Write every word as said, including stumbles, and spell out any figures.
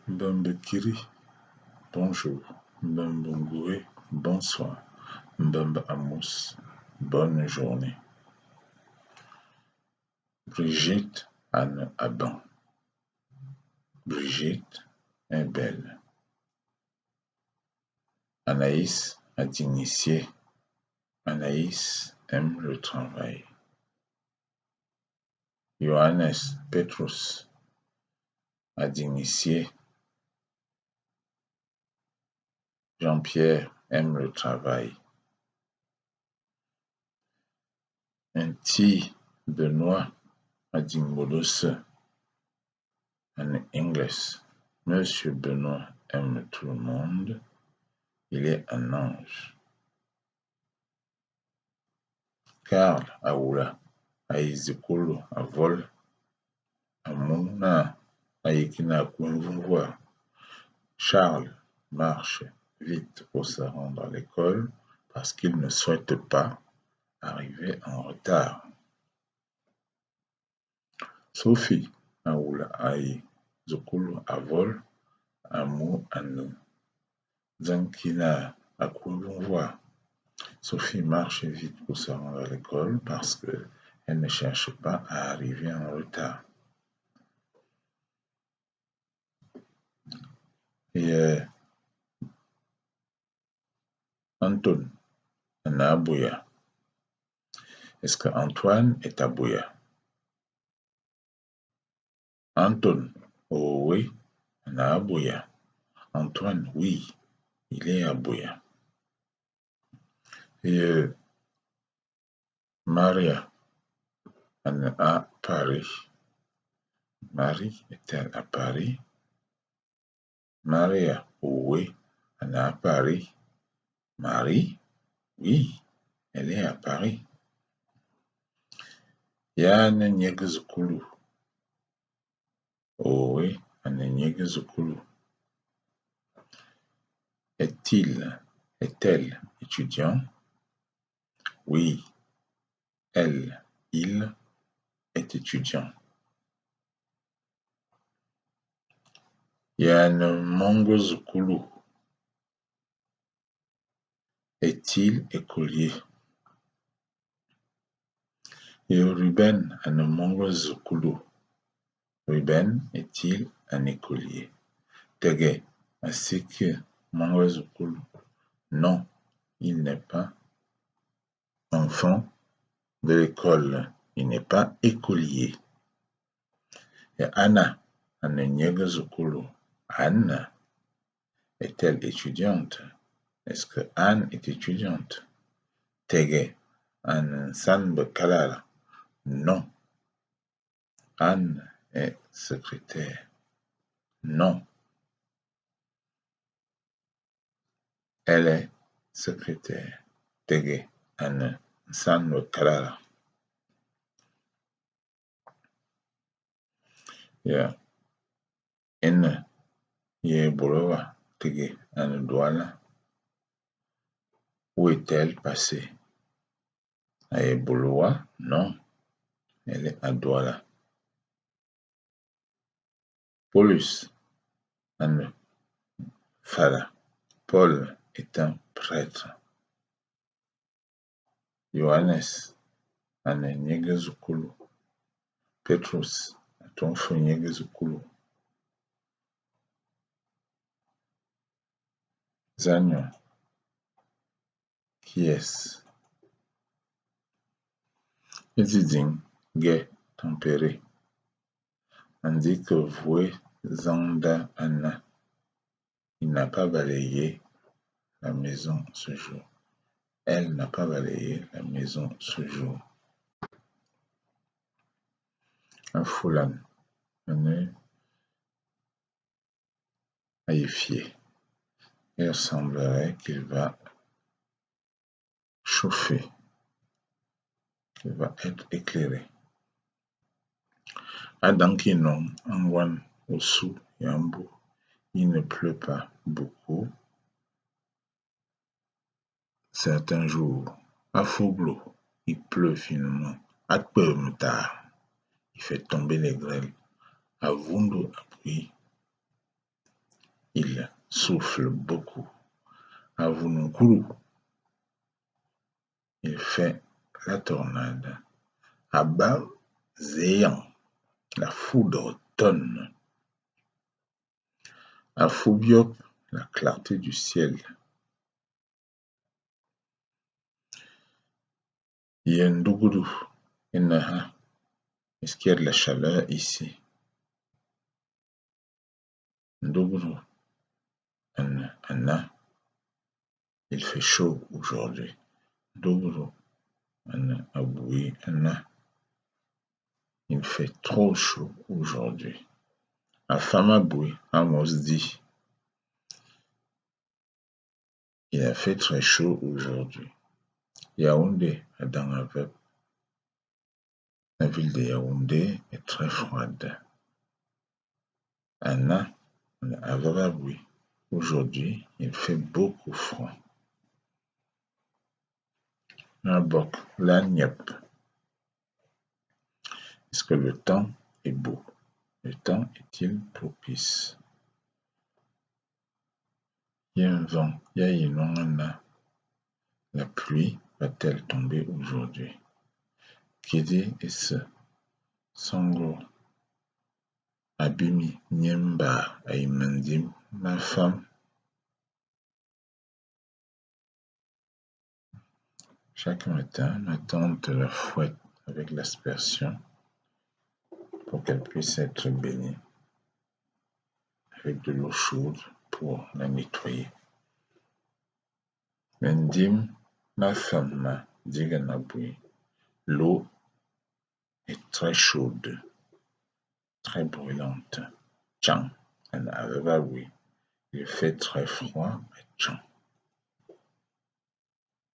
Mbembe kiri, bonjour. Mbembe ngure, bonsoir. Mbembe amus, bonne journée. Brigitte a ne abaŋ. Brigitte est belle. Anaïs a ding esie. Anaïs aime le travail. Johannes, Petrus, a ding esie. Jean-Pierre aime le travail. Nti, Benoît a ding bod ose. En English, Monsieur Benoît aime tout le monde. Il est un ange. Karl a wula, a yi dzukulu, a vɔl. Amu naa a yǝ kina a kui mvumvua. Charles marche vite pour se rendre à l'école parce qu'il ne souhaite pas arriver en retard. Sophie a wula, a yi dzukulu, a vɔl. Amu a ne dzeng kina a kui mvumvua. Sophie marche vite pour se rendre à l'école parce que elle ne cherche pas à arriver en retard. Ye Anton a ne a boya. Est-ce que Antoine est à Boya? Anton, oh oui, a ne a boya. Antoine, oui, il est à Boya. Ye Maria a ne a Paris. Marie est-elle à Paris? Maria, oui, a ne a Paris. Marie, oui, elle est à Paris. Ya a ne nyege dzukulu. Oui, a ne nyege dzukulu. Est-il, est-elle étudiant? Oui, elle, il est étudiant. Ya a ne mɔngɔ dzukulu. Est-il écolier? Ye Ruben a ne mɔngɔ dzukulu. Ruben est-il un écolier? Tege, est-ce que mɔngɔ dzukulu? Non, il n'est pas enfant de l'école, il n'est pas écolier. Ye Anna a ne nyege dzukulu. Anna est-elle étudiante? Est-ce que Anne est étudiante? Tege, a ne nsan bǝkalala. Non, Anne est secrétaire. Non, elle est secrétaire. Tege, a ne nsan bǝkalala. Ya, enə ye bolo wa, tege a ne Douala. Où est-elle passée? A ye bolo wa? Non, elle est à Douala. Paulus a ne fala. Paul est un prêtre. Yohanes a ne nyege dzukulu. Petrus a tɔn fo nyege dzukulu. Zanyo, qui est-ce? Ediding ge, tempéré. Andi ke voe zang da ana. Il n'a pas balayé la maison ce jour. Elle n'a pas balayé la maison ce jour. Afulan, a ne a ye fie. Il semblerait qu'il va chauffer, qu'il va être éclairé. A dang ki nɔŋ a ŋwan osu ya mbo, il ne pleut pas beaucoup. Certains jours, a fublo, il pleut finement. A kpeu mǝtaa, il fait tomber les grêles. A vundu abui, il souffle beaucoup. A vun nkulu, il fait la tornade. A bam zeyan, la foudre tonne. A fu biop, la clarté du ciel. Ye ndugudu e ne ha, est-ce qu'il y a de la chaleur ici? Ndugudu a ne, a na, il fait chaud aujourd'hui. Ndugudu a ne, abui a na, il fait trop chaud aujourd'hui. A fam abui, Amos dit, il a fait très chaud aujourd'hui. Yaoundé a dang avəb. La ville de Yaoundé est très froide. A na, a vəb abui, aujourd'hui il fait beaucoup froid. Mabok la nyep. Est-ce que le temps est beau? Le temps est-il propice? Ye mvong ya ye nonga na, la pluie va-t-elle tomber aujourd'hui? Kidi ese, Songolo a bimi nye mba ai mendim ma fam. Chaque matin, ma tante la fouette avec l'aspersion pour qu'elle puisse être baignée avec de l'eau chaude pour la nettoyer. Mendim ma fam ma digan abui, l'eau est très chaude, très brûlante. Tchang, a ne avəb abui, il fait très froid à Tchang.